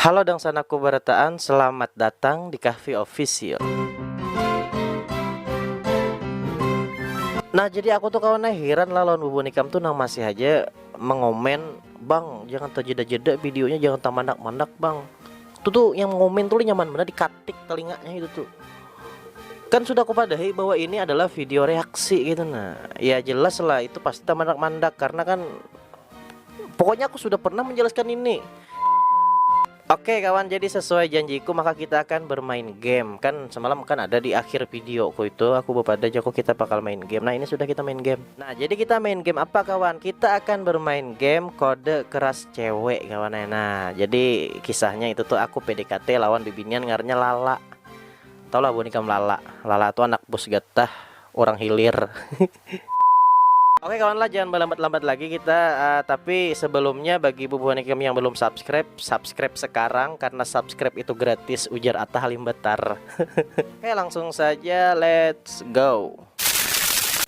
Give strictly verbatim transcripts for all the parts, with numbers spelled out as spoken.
Halo dangsanaku barataan, selamat datang di Kahfi Official. Nah, jadi aku tuh kawan ai hiran lah lawan bubuhan ikam tuh nang masih aja mengomen, "Bang, jangan tajeda-jeda videonya, jangan tamandak-mandak, Bang." Itu tuh yang ngomen tuh nyaman bener dikatik telinganya itu tuh. Kan sudah aku padahi bahwa ini adalah video reaksi gitu nah. Ya jelas lah itu pasti tamandak-mandak karena kan pokoknya aku sudah pernah menjelaskan ini. Oke kawan, jadi sesuai janjiku maka kita akan bermain game. Kan semalam kan ada di akhir videoku itu aku bepada jago kita bakal main game. Nah, ini sudah kita main game. Nah, jadi kita main game apa kawan? Kita akan bermain game kode keras cewek kawan ya. Nah, jadi kisahnya itu tuh aku P D K T lawan bibinian ngarannya Lala. Tau lah buhan ikam Lala. Lala tuh anak bos gatah, orang hilir. Oke kawan lah, jangan berlambat-lambat lagi kita. Uh, tapi sebelumnya bagi bubuhan ikam yang belum subscribe, subscribe sekarang karena subscribe itu gratis, ujar Atta Halilintar. Oke, langsung saja, let's go.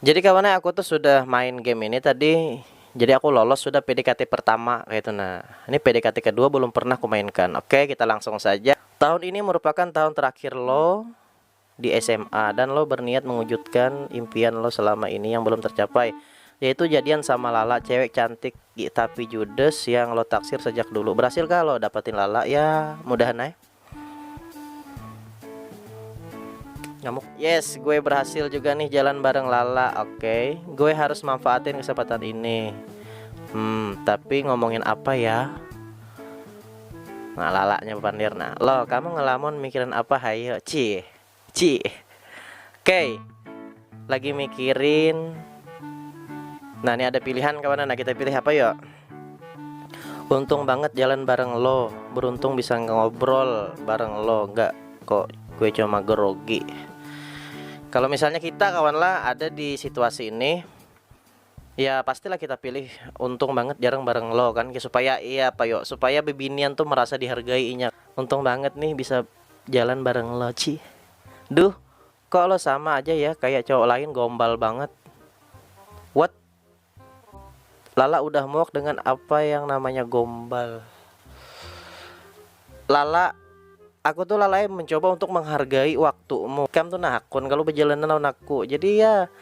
Jadi kawannya aku tuh sudah main game ini tadi. Jadi aku lolos sudah P D K T pertama kayak itu nah. Ini P D K T kedua belum pernah kumainkan. Oke, kita langsung saja. Tahun ini merupakan tahun terakhir lo di S M A dan lo berniat mewujudkan impian lo selama ini yang belum tercapai, yaitu jadian sama Lala, cewek cantik tapi judes yang lo taksir sejak dulu. Berhasilkah lo dapatin Lala? Ya, mudahan aja. Ngamuk. Yes, gue berhasil juga nih jalan bareng Lala. Oke, gue harus manfaatin kesempatan ini. Hmm, tapi ngomongin apa ya? Nah, Lalanya pandir nah. Lo, kamu ngelamun mikirin apa, hayo? Cih. Cih. Oke. Lagi mikirin. Nah, ini ada pilihan kawan. Nah, kita pilih apa yuk? Untung banget jalan bareng lo. Beruntung bisa ngobrol bareng lo. Enggak kok, gue cuma grogi. Kalau misalnya kita kawan lah ada di situasi ini, ya pastilah kita pilih untung banget jarang bareng lo kan, supaya iya apa yo, supaya bibinian tuh merasa dihargai inya. Untung banget nih bisa jalan bareng lo, Ci. Duh, kok lo sama aja ya kayak cowok lain, gombal banget. What? Lala udah muak dengan apa yang namanya gombal. Lala, aku tuh lalai mencoba untuk menghargai waktumu. Kamu tuh nah akun kalau berjalanan lawan aku. Jadi ya,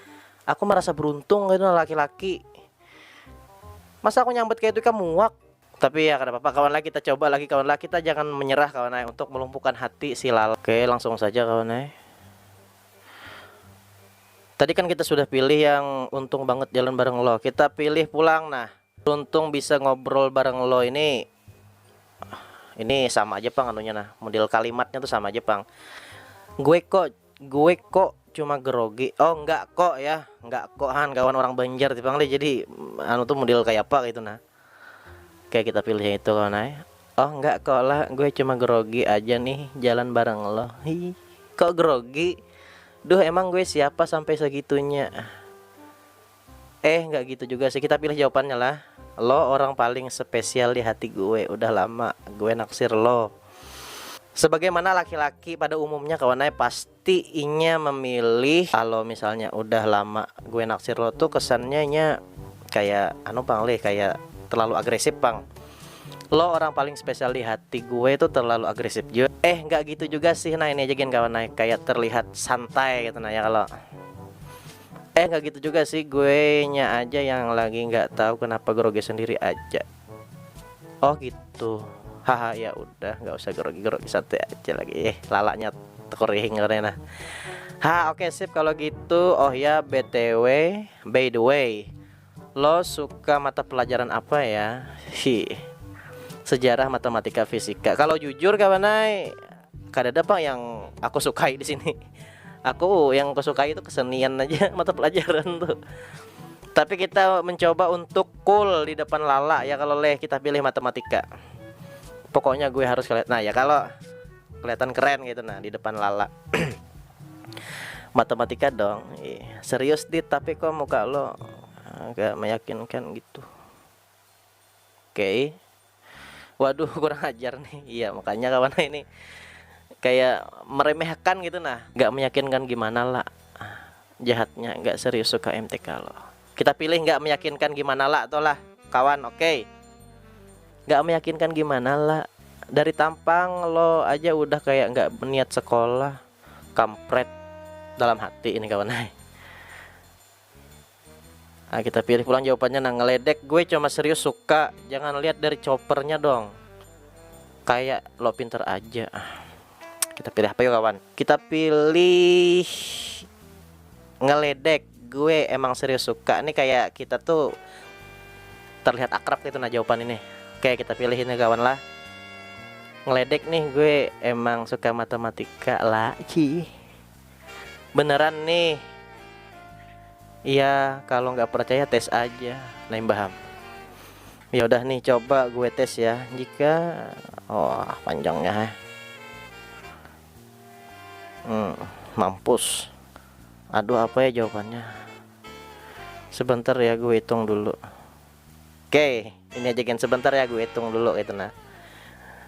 aku merasa beruntung gitu nah laki-laki. Masa aku nyambut kayak itu kamu muak? Tapi ya kada apa-apa kawan lah, kita coba lagi kawan lah, kita jangan menyerah kawan ay untuk melumpuhkan hati si Lala. Oke, langsung saja kawan ay. Tadi kan kita sudah pilih yang untung banget jalan bareng lo. Kita pilih pulang nah. Beruntung bisa ngobrol bareng lo ini. Ini sama aja pang anunya nah. Model kalimatnya tuh sama aja pang. Gue kok, gue kok cuma grogi. Oh, enggak kok ya. Enggak kok han kawan, orang Banjar tipang deh. Jadi anu tuh model kayak apa gitu nah. Oke, kita pilih yang itu kawan ay. Oh, enggak kok lah, gue cuma grogi aja nih jalan bareng lo. Hi, kok grogi? Duh, emang gue siapa sampai segitunya? Eh, enggak gitu juga sih. Kita pilih jawabannya lah. Lo orang paling spesial di hati gue. Udah lama gue naksir lo. Sebagaimana laki-laki pada umumnya kawan ay, pasti inya memilih kalau misalnya udah lama gue naksir lo tuh kesannya inya kayak anu pang lih, kayak terlalu agresif pang. Lo orang paling spesial di hati gue tuh terlalu agresif juga. Eh, nggak gitu juga sih. Nah, ini aja gin kawan ay, kayak terlihat santai gitu nah ya kalau. Eh, nggak gitu juga sih, gue nya aja yang lagi nggak tahu kenapa grogi sendiri aja. Oh gitu. Haha, ya udah, nggak usah grogi-grogi, santai aja lagi. Eh, lalanya tekurihing karena. Ha, oke, sip kalau gitu. Oh ya, B T W, by the way, lo suka mata pelajaran apa ya? Hi. Sejarah, matematika, fisika. Kalau jujur kawan ay, kada ada pang yang aku sukai di sini. Aku yang aku sukai itu kesenian aja mata pelajaran tuh. Tapi kita mencoba untuk cool di depan Lala ya kalau leh, kita pilih matematika. Pokoknya gue harus kelihatan, nah ya kalau kelihatan keren gitu nah di depan Lala. Matematika dong. Ih, serius dit, tapi kok muka lo agak meyakinkan gitu. Oke. Waduh, kurang ajar nih. Iya, makanya kawan ini kayak meremehkan gitu nah. Gak meyakinkan gimana lah. Jahatnya gak serius suka M T K lo. Kita pilih gak meyakinkan gimana lah atau lah kawan, oke. Gak meyakinkan gimana lah. Dari tampang lo aja udah kayak nggak niat sekolah. Kampret dalam hati ini kawan ai. Nah, kita pilih pulang jawabannya. Nah, ngeledek gue cuma serius suka. Jangan lihat dari choppernya dong. Kayak lo pinter aja. Kita pilih apa yuk kawan? Kita pilih ngeledek. Gue emang serius suka. Ini kayak kita tuh terlihat akrab gitu nah jawaban ini. Oke, kita pilih ini kawan lah. Ngeledek nih, gue emang suka matematika lah. Ci. Beneran nih. Iya, kalau nggak percaya tes aja. Nah, imbaham. Ya udah nih, coba gue tes ya. Jika, oh, panjangnya. Hmm, mampus. Aduh, apa ya jawabannya? Sebentar ya, gue hitung dulu. Oke, ini aja gen sebentar ya, gue hitung dulu gitu nah.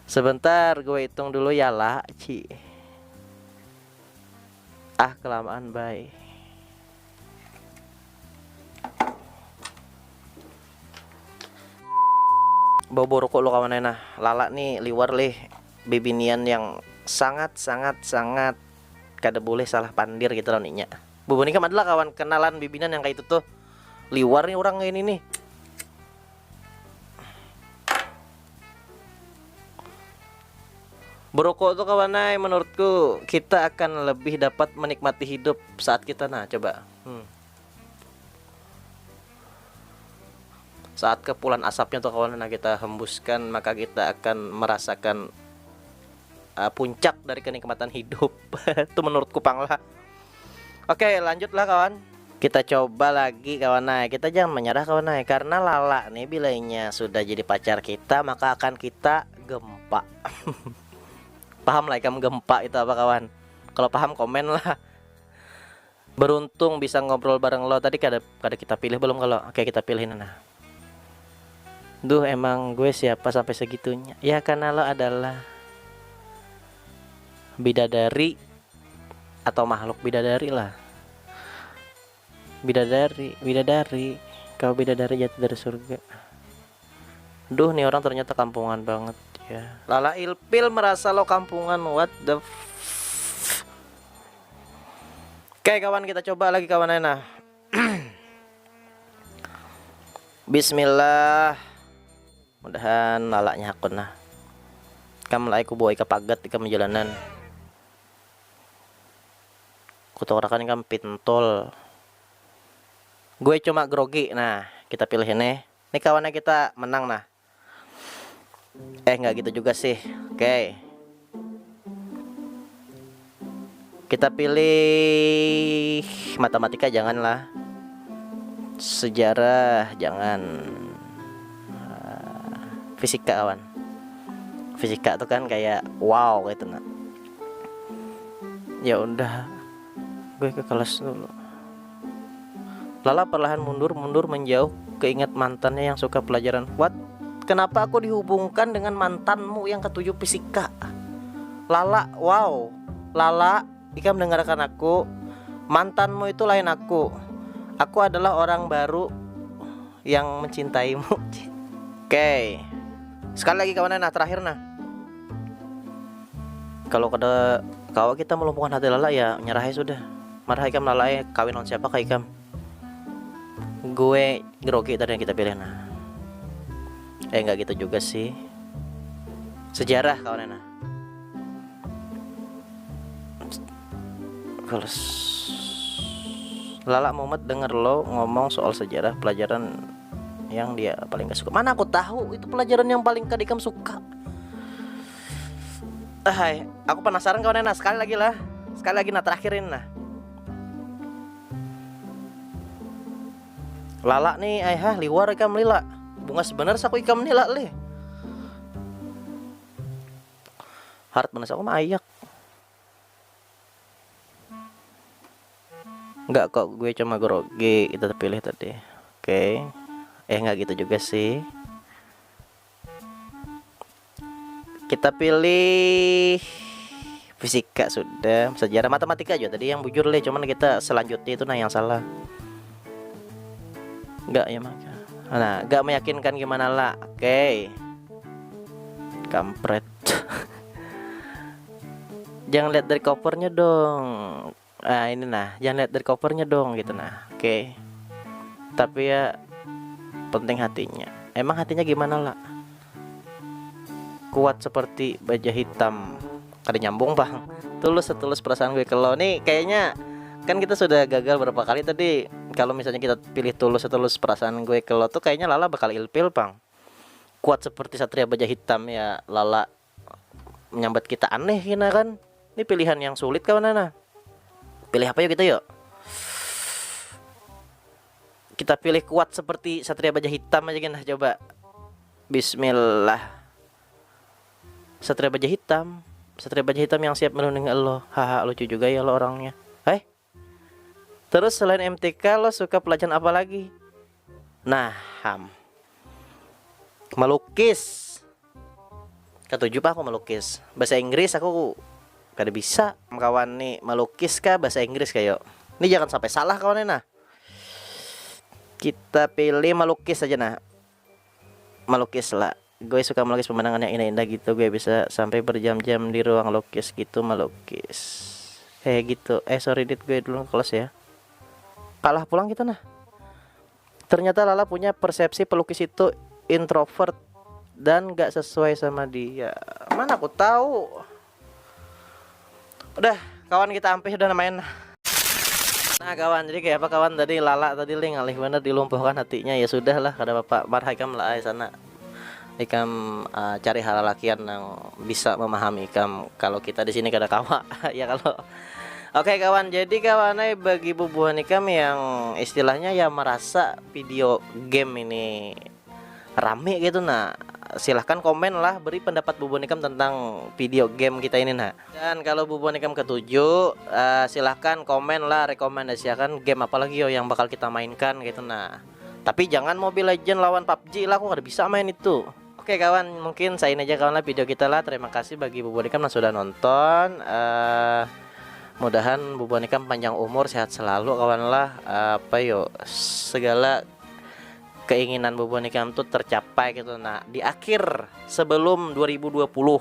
Sebentar, gue hitung dulu ya lah, Ci. Ah, kelamaan, bye. Bau boroko lo kawan ai nah. Lala nih liwar lih, bibinian yang sangat sangat sangat kada boleh salah pandir gitu loh ninya. Bubuni kam adalah kawan kenalan bibinian yang kayak itu tuh. Liwar nih orang ini nih. Berokok tuh kawan ai, menurutku kita akan lebih dapat menikmati hidup saat kita, nah, coba. Hmm. Saat kepulan asapnya tuh kawan, nah, kita hembuskan, maka kita akan merasakan uh, puncak dari kenikmatan hidup. Itu menurutku pang lah. Oke, lanjutlah kawan. Kita coba lagi kawan ai. Kita jangan menyerah kawan ai, karena lala nih bilanya sudah jadi pacar kita, maka akan kita gempa. Paham lah ikam gempa itu apa kawan? Kalau paham komen lah. Beruntung bisa ngobrol bareng lo. Tadi kada kada kita pilih belum kalau? Oke, kita pilih nah. Duh, emang gue siapa sampai segitunya? Ya karena lo adalah bidadari atau makhluk bidadari lah. Bidadari, bidadari, kau bidadari jatuh dari surga. Duh, nih orang ternyata kampungan banget ya. Lala ilpil merasa lo kampungan, what the f-, oke kawan, kita coba lagi kawan ai nah. Bismillah. Mudahan lalanya hakun nah. Kam lai ku bawa ika pagat ika menjalanan. Kutukarakan ikam pintol. Gue cuma grogi. Nah, kita pilih ini. Ini kawannya kita menang nah. Eh, nggak gitu juga sih. Oke. Kita pilih matematika janganlah. Sejarah jangan. Ah, fisika kawan. Fisika tuh kan kayak wow gitu nah. Ya udah, gue ke kelas dulu. Lala perlahan mundur, mundur menjauh, keingat mantannya yang suka pelajaran. What? Kenapa aku dihubungkan dengan mantanmu yang ketujuh fisika? Lala, wow. Lala, ikam dengarkan aku. Mantanmu itu lain aku. Aku adalah orang baru yang mencintaimu. Oke. Sekali lagi kawan nah, terakhir nah. Kalau kada kawa kita melumpuhkan hati lala ya nyerah aja sudah. Marah ikam lala ai, kawin lawan siapa kah ikam? Gue grogi tadi yang kita pilih nah. Eh, nggak gitu juga sih. Sejarah kawan nah. Kalau s-, lala mumet denger lo ngomong soal sejarah pelajaran yang dia paling gak suka. Mana aku tahu itu pelajaran yang paling kada ikam suka. Ah, hai, aku penasaran kawan nah, sekali lagi lah. Sekali lagi nah, terakhir ini nah. Lala nih, ai hah, liwar ikam lila. Bungas bener saku ikam nih lah lih. Hard bener saku mah ayak. Enggak kok, gue cuma grogi, kita pilih tadi. Oke. Eh, enggak gitu juga sih. Kita pilih fisika sudah, sejarah, matematika aja tadi yang bujur leh, cuman kita selanjutnya itu nah yang salah. Enggak ya maka. Nah, enggak meyakinkan gimana lah. Oke. Kampret. Jangan lihat dari covernya dong. Ah, ini nah, jangan lihat dari covernya dong gitu nah. Oke. Tapi ya, penting hatinya. Emang hatinya gimana lah? Kuat seperti baja hitam. Kada nyambung, Bang. Tulus setulus perasaan gue ke lo. Nih kayaknya kan kita sudah gagal berapa kali tadi. Kalau misalnya kita pilih tulus setulus perasaan gue ke lo tuh, kayaknya Lala bakal ilpil, Bang. Kuat seperti satria baja hitam ya, Lala menyambat kita aneh kena kan. Ini pilihan yang sulit, kawan, nah. Pilih apa yuk kita yuk? Kita pilih kuat seperti satria baja hitam aja kena, coba. Bismillah. Satria baja hitam. Satria baja hitam yang siap melindungi lo. Haha, lucu juga ya lo orangnya. Hai. Terus selain M T K, lo suka pelajaran apa lagi? Nah, ham. Melukis. Katuju, Pak, aku melukis. Bahasa Inggris aku kada bisa. Kawan nih, melukis kah bahasa Inggris kayo? Ini jangan sampai salah, kawan, nah. Kita pilih melukis aja, nah. Melukis lah. Gue suka melukis pemandangan yang indah-indah gitu. Gue bisa sampai berjam-jam di ruang lukis gitu melukis. Eh, gitu. Eh, sorry, Dit, gue dulu ke kelas ya. Kalah pulang kita, nah. Ternyata Lala punya persepsi pelukis itu introvert dan gak sesuai sama dia. Mana aku tahu. Udah, kawan, kita ampih, udah main. Nah, kawan, jadi kayak apa, kawan, tadi Lala tadi, Ling, ngalih bener dilumpuhkan hatinya. Ya sudah lah, kada apa-apa. Marah ikam lah ai sana. Ikam, uh, cari halalakian yang bisa memahami ikam. Kalau kita di sini kada kawa. Ya kalau. Oke, kawan, jadi kawan ai, bagi bubuhan ikam yang istilahnya ya merasa video game ini rame gitu, nah, silahkan komen lah, beri pendapat bubuhan ikam tentang video game kita ini, nah. Dan kalau bubuhan ikam ketuju, uh, silahkan komen lah, rekomendasikan game apa lagi yo yang bakal kita mainkan gitu, nah. Tapi jangan Mobile Legend lawan PUBG lah, aku kada bisa main itu. Oke, kawan, mungkin saini aja, kawan, lah video kita lah. Terima kasih bagi bubuhan ikam yang sudah nonton. Eh, mudahan bubuhan ikam panjang umur, sehat selalu, kawan, lah. Eh, apa yo, segala keinginan bubuhan ikam tuh tercapai gitu. Nah, di akhir sebelum dua ribu dua puluh.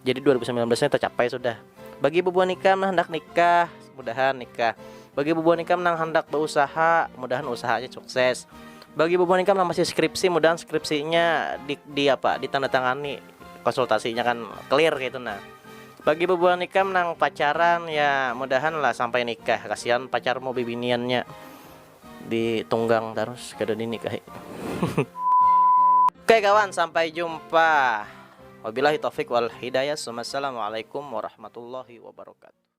Jadi dua ribu sembilan belas ini tercapai sudah. Bagi bubuhan ikam nang hendak nikah, mudahan nikah. Bagi bubuhan ikam nang hendak berusaha, mudahan usahanya sukses. Bagi bubuhan ikam nang masih skripsi, mudahan skripsinya di, di apa, ditandatangani, konsultasinya kan clear gitu, nah. Bagi bubuhan ikam nang pacaran, ya mudahan lah sampai nikah. Kasihan pacarmu bibiniannya ditunggang terus, kada dinikahi. Oke, kawan, sampai jumpa. Wabillahi taufik wal hidayah. Assalamualaikum warahmatullahi wabarakatuh.